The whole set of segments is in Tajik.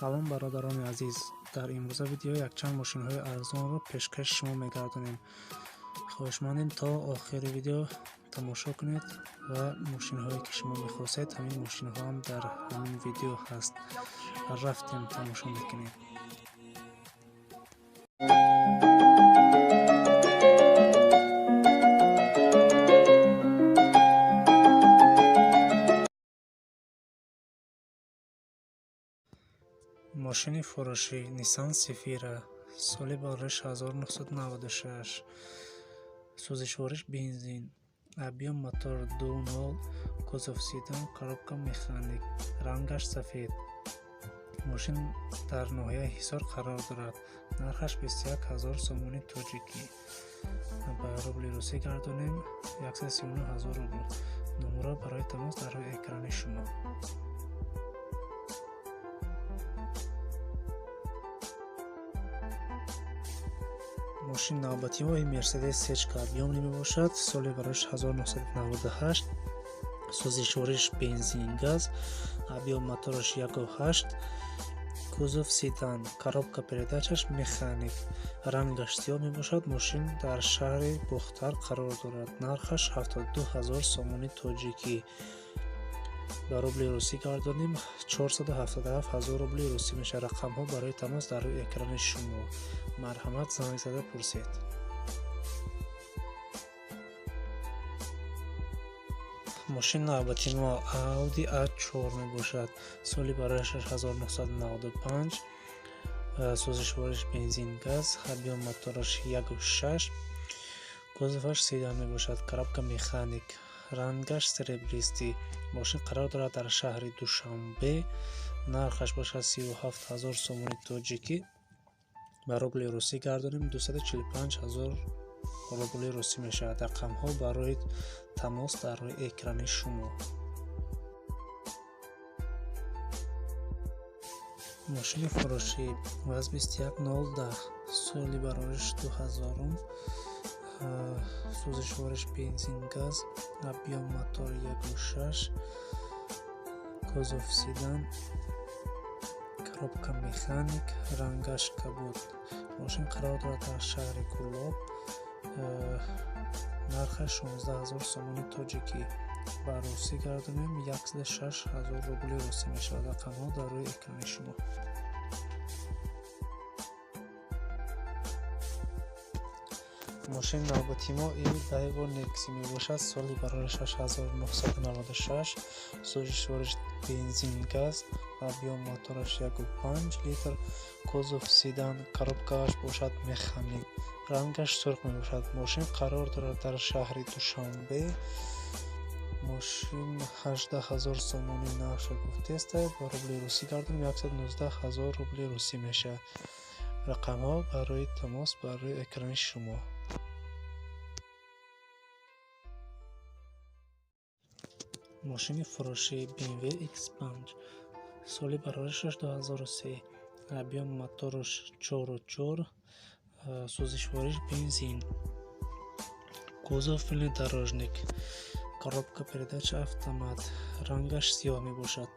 Салом бародарони азиз, дар имрӯза видео якчанд мошинҳои арзонро пешкаши шумо мегардонем. Хоҳишмандем то охири видео тамошо кунед ва мошинҳое ки шумо мехостед, ҳамин мошинҳо ҳам дар ҳамин видео ҳаст. Рафтем, тамошо мекунем. Мошини фурӯшӣ Nissan Cefiro, соли барориш 1996, сӯзишвориш бензин, объем мотор 2.0, кузов седан, коробка механик, рангаш сафед. Мошин дар ноҳияи Ҳисор қарор дорад. Нархаш 21 000 сомони тоҷикӣ. Ба рубли русӣ гардонем 139 000 рубл. Номерҳо барои тамос дар рӯи экрани шумо. Мошини навбатии мо Mercedes Сечка объемни мебошад. Соли барош 1998, сӯзишвориш бензин газ, объем мотораш 1.8, кузов седан, коробка передачаш механик, рангаш сиёҳ мебошад. Мошин дар шаҳри Бохтар қарор дорад. Нархаш 72 000 сомони тоҷикӣ. Ба рубли русӣ гардонем 477 000 рубли русӣ мешавад. Рақамҳо барои тамос дар рӯи экрани шумо. Марҳамат, занг зада пурсед. Мошини навбатии мо Audi A4 мебошад. Соли барояш 1995, сӯзишвориш бензин газ, объем мотораш 1.6, кузоваш седан мебошад, коробка механик, рангаш серебристый. Мошин қарор дорад дар шаҳри Душанбе. Нархаш бошад 37 000 сомони тоҷикӣ. Ба рубли русӣ гардонем 245 000 рубли русӣ мешавад. Рақамҳо барои тамос дар рӯи экрани шумо. Мошини фурӯшӣ ВАЗ 21010, соли барориш 2000, сӯзишвориш бензин газ, объем мотор 1.6, кузов седан, коробка механик, рангаш кабуд. Мошин қарор дорад дар шаҳри Кӯлоб. Нархаш 16 000 сомони тоҷикӣ. Ба русӣ гардонем 106 000 рубли русӣ мешавад. Рақамҳо дар рӯи экрани шумо. Мошини навбатии мо Daewoo Nexia мебошад. Соли барориш 1996, сӯзишвориш бензин газ, объем мотораш 1.5 литр, кузов седан, коробкааш бошад механик, рангаш сурх мебошад. Мошин қарор дорад дар шаҳри Душанбе. Мошин 18 000 сомони нархша гуфтест, ба рубли русӣ гардонем 119 000 рубли русӣ мешавад. Рақамҳо барои тамос бар рӯи экрани шумо. Мошини фурӯшӣ BMW X5, соли бароришаш 2003, объем мотораш 4.4, сӯзишвориш бензин, кузов внедорожник, коробка передача автомат, рангаш сиёҳ мебошад.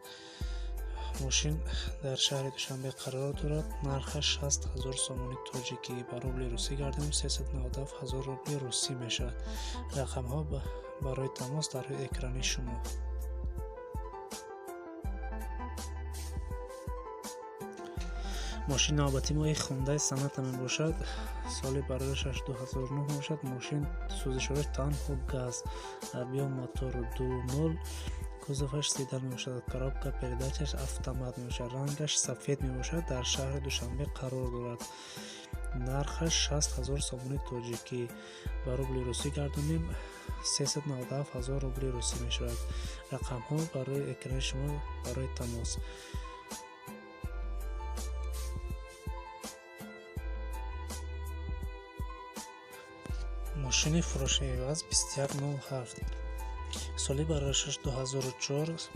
Мошин дар шаҳри Душанбе қарор дорад. Нархаш 60 000 сомони тоҷикӣ. Ба рубли русӣ гардонем 397 000 рубли русӣ мешавад. Рақамҳо барои тамос дар рӯи экрани шумо. Мошини навбатии мо Hyundai Sonata мебошад. Соли бароришаш 2009 мебошад. Мошин сӯзишвориш танҳо газ, объем мотору 2.0, кузоваш седан мебошад, коробка передачаш автомат мебошад, рангаш сафед мебошад. Дар шаҳри Душанбе қарор дорад. Нархаш 60 000 сомони тоҷикӣ. Ба рубли русӣ гардонем 397 000 рубли русӣ мешавад. Рақамҳо барои экрани шумо барои тамос. Мошини фурӯшии ВАЗ 2107, соли бароришаш 2004,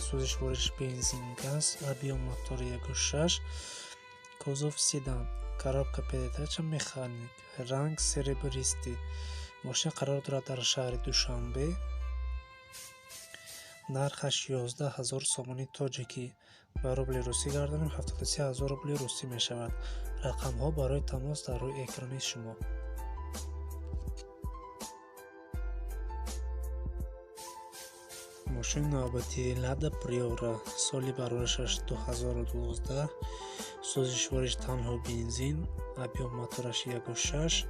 сӯзишвориш бензин газ, объем мотор 1.6, кузов седан, коробка передача механик, ранг серебристый. Мошин қарор дорад дар шаҳри Душанбе. Нархаш 11 000 сомони тоҷикӣ. Ба рубли русӣ гардонем, 73 ҳазор рубли русӣ мешавад. Рақамҳо барои тамос дар рӯи экрани шумо. Мошини навбатии Лада Приора, соли бароришаш 2012, сӯзишвориш танҳо бензин, объём мотораш 1,6,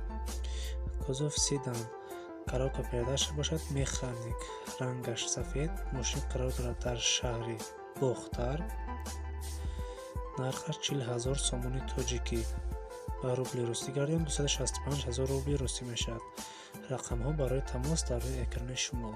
кузов седан, коробка передач бошад механик, рангаш сафед. Мошин қарор дорад дар шаҳри Бохтар. Нархаш 40 ҳазор сомони тоҷикӣ. Ба рубли русӣ гардем, 265 ҳазор рубли русӣ мешавад. Рақамҳо барои тамос дар рӯи экрани шумо.